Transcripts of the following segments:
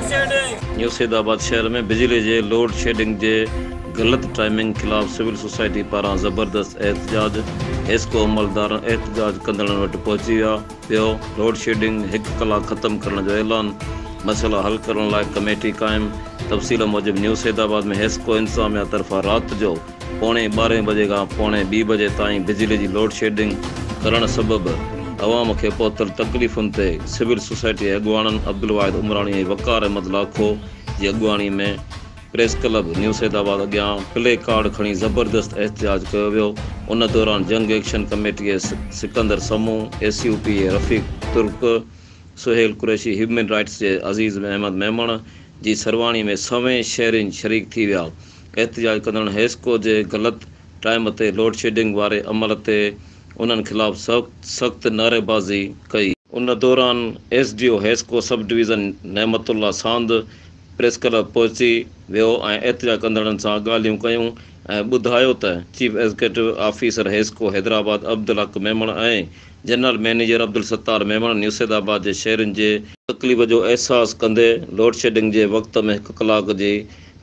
Load shedding. New Saeedabad شهر ۾ بجلي جي لوڊشيڊنگ جي غلط ٽائمنگ خلاف سول سوسائٽي پاران زبردست احتجاج، حيسڪو عملدار احتجاج ڪندڙن وٽ پهچي ويا، پيو لوڊشيڊنگ هڪ ڪلاڪ ختم ڪرڻ جو اعلان، مسئلا حل ڪرڻ لاء ڪميٽي قائم، تفصيل موجب نيو سيدآباد ۾ حيسڪو انتظاميا طرفان رات جو پوڻي ٻارهين بجي کان پوڻي ٻي بجي تائين بجلي جي لوڊشيڊنگ ڪرڻ سبب عوام کي پهتل تڪليفن تي سول سوسائٽي جي اڳواڻن عبدالواحد عمراڻي ۽ وقار احمد لاکو جي اڳواڻي ۾ پريس ڪلب نيو سيدآباد اڳيان پلي ڪارڊ کڻي زبردست احتجاج ڪيو ويو ان دوران جنگ ايڪشن ڪميٽي جي Sikandar Samoon, S U P جي رفيق ترڪ، سهيل قريشي، هيومن رائٽس جي عزيز احمد ميمڻ جي سرواڻي ۾ سوين شهرين شريڪ ٿي ويا. احتجاج ڪندڙن حيسڪو جي غلط ٽائيم تي لوڊشيڊنگ واري عمل تي انهن خلاف سخت نعريبازي ڪئي. ان دوران S D O HESCO sub division Naimatullah Sand press club پهچي ويو ۽ احتجاج ڪندڙن سان ڳالهيون ڪيون ۽ ٻڌايو ته chief executive officer HESCO Hyderabad Abdulhaq Memon ۽ general manager Abdul Sattar Memon New Saeedabad جي شهرين جي تڪليف جو احساس ڪندي لوڊشيڊنگ جي وقت ۾ هڪ ڪلاڪ جي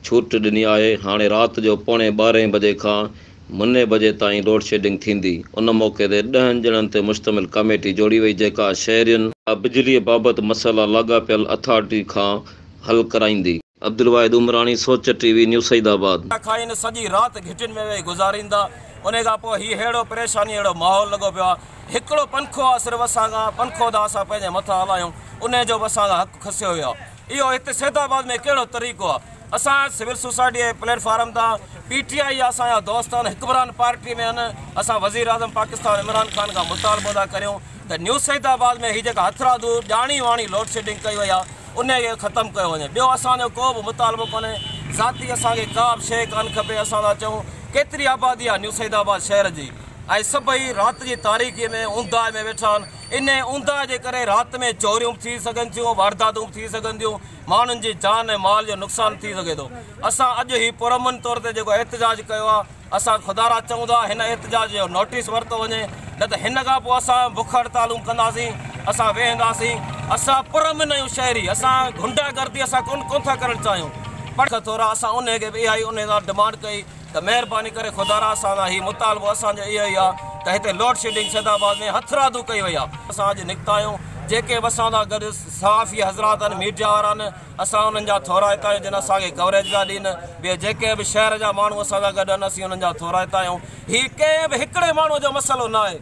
ڇوٽ ڏني آهي، هاڻي رات جو پوڻي ٻارهين بجي کان مني بجي تائين لوڊشيڊنگ ٿيندي، ان موقعي تي ڏهن ڄڻن تي مشتمل ڪاميٽي جوڙي وئي جيڪا شهرين جا بجلي بابت مسئلا لاڳاپيل اٿارٽي کان حل ڪرائيندي. Abdulwahid Umrani, Soch T V, New Saeedabad. کائين سڄي رات گهٽين ۾ ويهي گذاريندا انهي کان پوء هي ههڙو پريشاني ههڙو ماحول لڳو پيو آهي هڪڙو پنکو آهي صرف اسان کان پنکو ته اسان پنهنجي مٿان هلايون انهي جو به اسان کان حق کسيو ويو آهي. اهو هت سيد آباد ۾ ڪهڙو طريقو آ اسان سول سوسائٽي جي پليٽ فارم تان پي ٽي آئي جا اسان جا دوست آهن حڪمران پارٽي ۾ آهن اسان وزير اعظم پاڪستان عمران خان کان مطالبو ٿا ڪريون ته نيو سيد آباد ۾ هي جيڪا هٿرادو ڄاڻي واڻي لوڊ شيڊنگ ڪئي وئي آ ان کي ختم ڪيو وڃي ٻيو اسان جو ڪو به مطالبو ڪونهي ذاتي اسان کي ڪا به شي ڪانه کپي اسان ٿا چئون ڪيتري آبادي آ نيو سيد آباد شهر جي ۽ سڀئي رات جي تاريڪي ۾ اونداهي ۾ ويٺا آهن انهيء اونداهه جي ڪري رات ۾ چوريون به ٿي سگهن ٿيون، وارداتون به ٿي سگهن ٿيون، ماڻهن جي جان ۽ مال جو نقصان ٿي سگهي ٿو. اسان اڄ هي پرامن طور تي جيڪو احتجاج ڪيو آهي، اسان خدارا چئون ٿا هن احتجاج جو نوٽيس ورتو وڃي، نه ته هن کان پوء اسان بک هڙتالون ڪنداسين، اسان ويهنداسين، اسان پرامن آهيون شهري، اسان غنڊا گردي اسان ڪونه ٿا ڪرڻ چاهيون، پر ٿورا اسان انهي کي به اها ئي انهي سان ڊمانڊ ڪئي. ته مهرباني ڪري خدارا اسان کان هي مطالبو اسان جو اهو ئي آ ته هتي لوڊشيڊنگ سيد آباد ۾ هٿرادو ڪئي وئي آ. اسان اڄ نڪتا آهيون جيڪي به اسان سان گڏ صحافي حضرات آهن ميڊيا وارا آهن اسان انهن جا ٿورائتا آهيون جن اسان کي ڪوريج پيا ڏين ٻئي جيڪي به شهر جا ماڻهو اسان سان گڏ آهن اسين انهن جا ٿورائتا آهيون هي ڪنهن به هڪڙي ماڻهو جو مسئلو نه آهي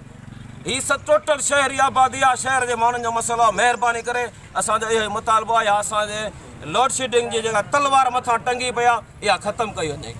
هي ٽوٽل شهري آبادي آ شهر جي ماڻهن جو مسئلو آ مهرباني ڪري اسان جو اهو ئي مطالبو آ يا اسان جي لوڊشيڊنگ جي جيڪا تلوار مٿان ٽنگي پئي آ اها ختم ڪئي وڃي.